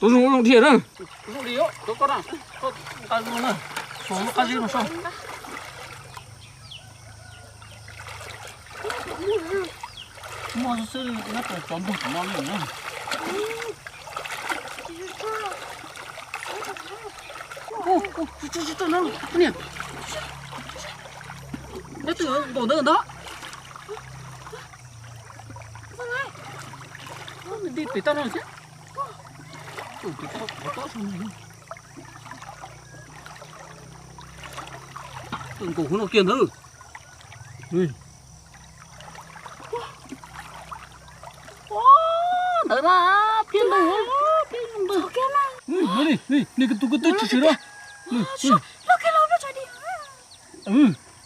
Tus zoo zoo dhia na. Zoo li os, koj na, koj nqa zoo na. Xyov nqa zoo no saib. Muaj xwb xwb li, nyob rau cov ntug tom no li na. Ub, ub, tsis tau no, niam. Nyob twg nkaus ntawd ntag. Nti pem toj no thiab. Nkaus hauv no kiag ntag. Ntawd na, pliab ntug, pliab ntug. Ua li, li, li tus ko twb tshwm tshwm na.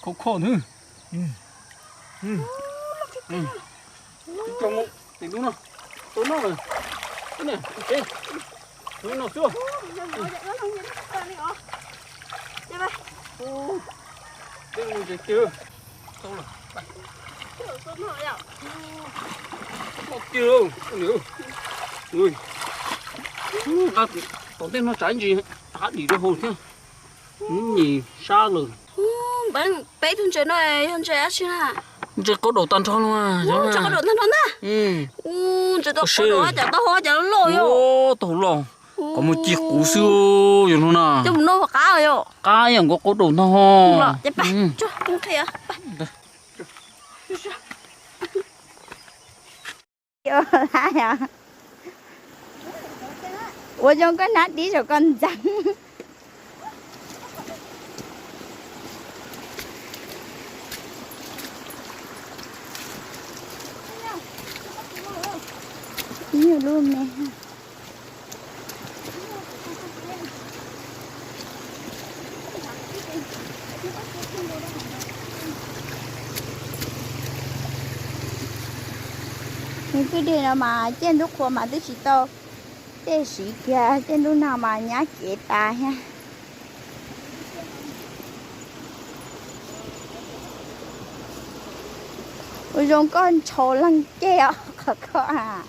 Khov kho ntag. Rau mus tim lub no, tus no, tus no xwb. Dej mus ntseg kiag. Noj kiag lauj. Nqa tom ntej no tsam ntsis hab dim rau hauv thiab. Hnub nyi sab lawm. Npab, peb tug ntses no yog ntses dab tsi na? Ntses qaub daus tag nrho los. Ntses qaub daus tag nrho ntag. Ntses tau qaub daus cov taub hau cov loj yom. Taub hau loj. Qhov muag ci quv xwb yom no na. Coj mus noj qab yom. Qab yam nkaus qaub daus ntag. Ua zoo koj hnab dib saum koj ntxeev. Ib nyuag lub me. Nws twb dej no mas ciaj ntuj qhua mas twb tsis tau tej siv kiag, ciaj ntuj nag mas nyab cev tas thiab. Ua zoo koj ntshau leej ceg os qhov koj a.